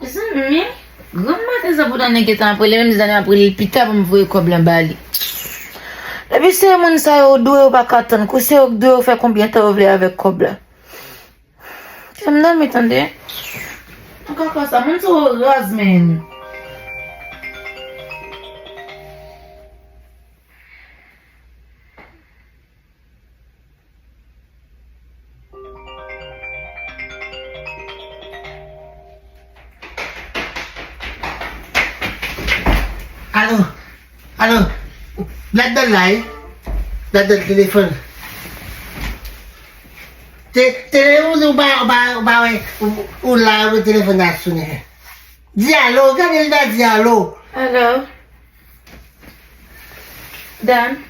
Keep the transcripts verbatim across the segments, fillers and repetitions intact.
Mezanmi, granm maten sa pou Dani gentan ap rele, menm si Dani ap rele l pita pou m voye kòb lan ba li. Depi se moun sa yo dwe, yo pa ka tann. Kou se yo k dwe, yo fè konbyen tan yo vle avèk kòb la. Kite m dòmi tande. Mwen ka fè sa, moun sa yo raz, men. Alo, alo, Black Doll la, wi. Black Doll telefòn. Te, te, ou, ou pa, ou pa, ou pa wè, ou, ou la, ou telefòn nan ap sonnen. Di alo, gade li pa di alo. Alo. Dan.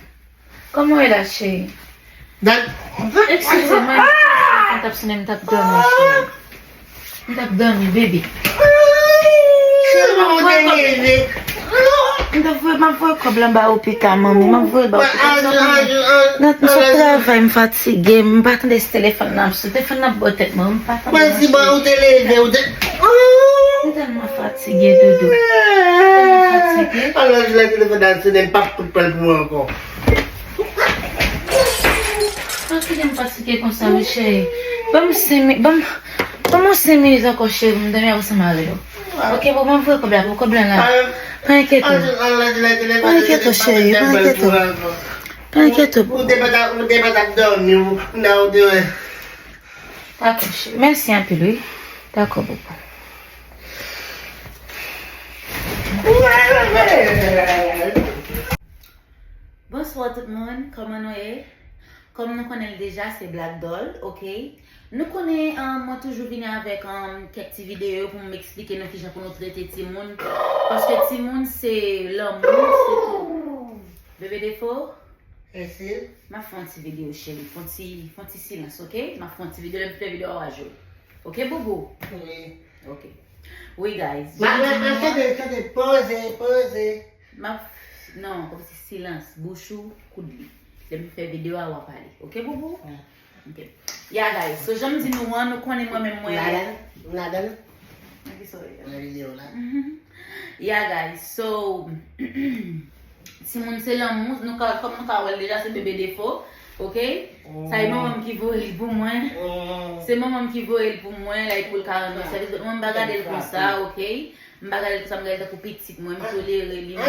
Kòman w ye la, cheri? Dan. Eskize m, mwen, telefòn t ap sonnen, m t ap dòmi, cheri. M t ap dòmi, baby. Cheri, m ap voye kòb. M t ap voye, m ap voye kòb lan ba ou pita, manmi. M ap voye l ba ou pita. Nan, m sot travay, m fatige. M pa tande si telefòn nan ap sonnen. Telefòn nan ap bò tèt mwen. M pa tande. Mwen si bon, ou te leve, ou te. M tèlman fatige, doudou. Tèlman fatige. Alò, jodi a telefòn nan sonnen, m p ap fout pran l pou ou ankò. Fatige, m fatige konsa, wi, cheri. Ban m senk minit, ban m, ban m yon senk minit ankò, cheri, pou m dòmi ansanm avè w. Ok, bon, m ap voye kòb la, pou kòb la la. Pa enkyete w. Pa enkyete w, cheri, pa enkyete w. Pa enkyete w. Ou te pa t ap, ou te pa t ap dòmi, ou, nan ou te wè. Dakò, cheri. Mèsi anpil, wi. Dakò, bobo. Bonswa tout moun, kòman nou ye? Kòm nou konnen l deja, se Black Doll, ok? Nou konnen, ah, mwen toujou vini avèk, ah, kèk ti videyo pou m eksplike nou kijan pou nou trete timoun. Paske timoun se lanmou, se tou. Bebe Defo? Esil? M ap fè yon ti videyo, cheri. Fè yon ti, fè yon ti silans, ok? M ap fè yon ti videyo, lè m fin fè videyo a, w a jwe. Ok, boubou? Wi. Ok. Wi, guys. Ma, ma, ma, tande, tande, poze, poze. M ap, non, kòmsi silans, bouch ou, koud li. Lè m fè videyo a, w a pale. Ok, boubou? Wi. Ok. Ya, guys, so, jan m di nou an, nou konnen mwen menm mwen. Ladan, ladan. Nan ki sa w ye? Nan videyo la. Mhm. Ya, guys, so, timoun se lanmou, nou ka, kòm nou ka wè l deja, se Bebe Defo, ok? Sa e manman m ki voye l pou mwen. Se manman m ki voye l pou mwen, like, pou l ka rann mwen sèvis, but mwen m pa gade l konsa, ok? M pa gade l konsa, m gade l tankou pitit mwen, m tolere li, m pa.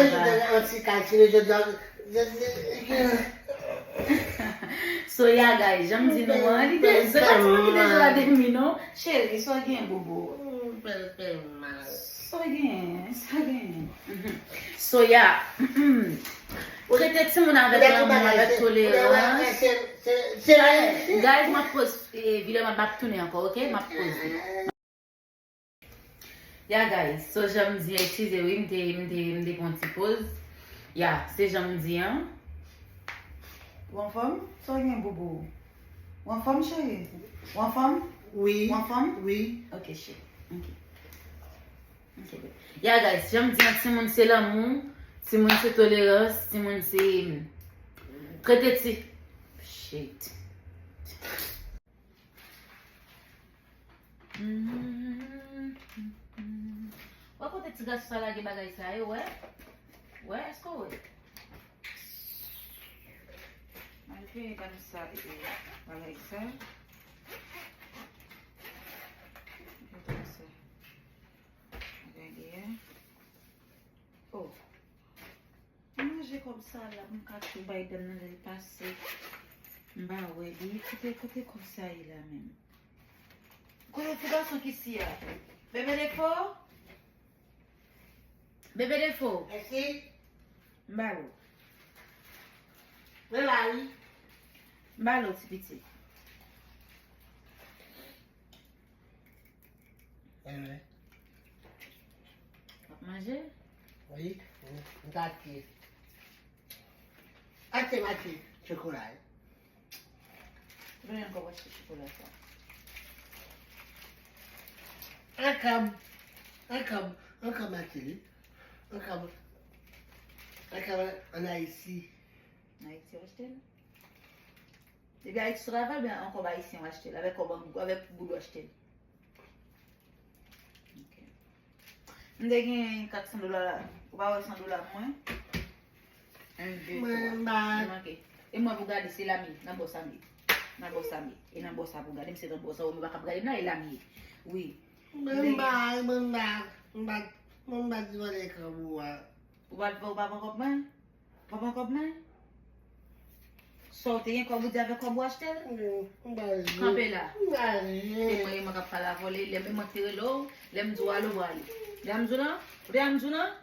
So, ya, guys, jan m di nou an, li te, se pa ti moun ki te jwe la depi, non? Cheri, sa w gen, bobo? Sa w gen, sa w gen. Mhm. So, ya. Trete timoun avèk lanmou, avèk tolerans. Guys, m ap poze, eh, videyo m ap tounen ankò, ok? M ap poze. Ya, guys, so jan m di, eskize wi, m te, m te, m te pran ti poz. Ya, se jan m di an. Ou anfòm? Sa w gen, bobo? Ou anfòm, cheri? Ou anfòm? Wi. Ou anfòm? Wi. Ok, cheri. Ok. Ok, baby. Ya, guys, jan m di an, timoun se lanmou, timoun se tolerans, timoun se trete ti. Shit. Wè kote ti gason sa lage bagay sa yo, wè? Wè, èske w wè? Mwen fini ban m sa, e, bagay sa. Mwen fini ban m sa. Gade a. Oh. Mwen manje kòb sa la, m ka tou bay dan nan lè l pase. M pa wè li. Kote, kote kòb sa ye la menm? Kote ti gason ki si a? Bebe Defo? Bebe Defo? Mèsi. M ba l ou. Mwen la, wi. M ba l ou, ti pitit. Enben. W ap manje? Wi, m, m ta achte. Achte m achte chokola, wi. Ou bezwen ankò w achte chokola sa? An kab, an kab, an kab achte li. An kab, an kab an Ayiti. An Ayiti w achte l? Depi Ayiti travay, oubyen an kòb ayisyen w achte l, avèk kòb, avèk goud w achte l? M te gen kat san dola la. Ou pa wè san dola mwen? Yon, de, twa. Mwen, m pa. Li manke. E mwen pou gade, se la m ye. Nan bò sa m ye. Nan bò sa m ye. E nan bò sa pou gade. M se nan bò sa, ou menm pa kab gade m la, e la m ye. Wi. Mwen, m pa, mwen, m pa, m pa, mwen, m pa di vòlè kòb ou a. Ou pa, ou pa pran kòb mwen? Ou pa pran kòb mwen? Sa w te gen kòb ou di avèk kòb ou achte l? M pa jwe. Kanpe la. M pa jwe. Se mwen, e mwen k ap pale a vòlè. Lè m, e mwen ki te rele w. Lè m di w ale, ou prale. Ou te a m di w lan? Ou te a m di w lan?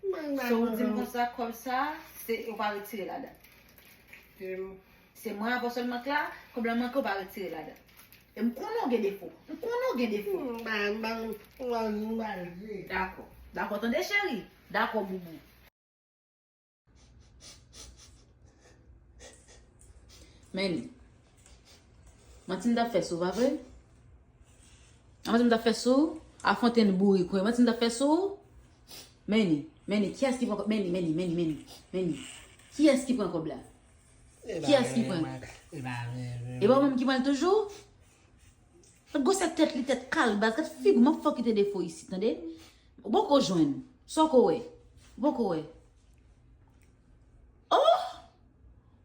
Mwen, mwen, so ou di m konsa, kòb sa, se, ou pa retire ladan. Se mwen avè w sèlman k la, kòb la manke, ou pa retire ladan. E m konnen w gen defo. M konnen w gen defo. M pa, m pa, m pa, m pa jwe. Dakò. Dakò, tande, cheri? Dakò, boubou. Men li. Manti m t ap fè sou, pa vre? A manti m t ap fè sou, a fontenn bourik, wi. Manti m t ap fè sou. Men li, men li. Kiyès ki pran kòb? Men li, men li, men li, men li, men li. Kiyès ki pran kòb la? Kiyès ki pran? E pa ou menm ki pran l toujou? Gad gwosè tèt li, tèt kalbas, gad figi, m ap fè w kite defo isit, tande? Ou poko jwenn. Sa w ko wè? Ou poko wè? Oh!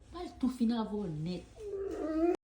M pral tou fin avè w nèt.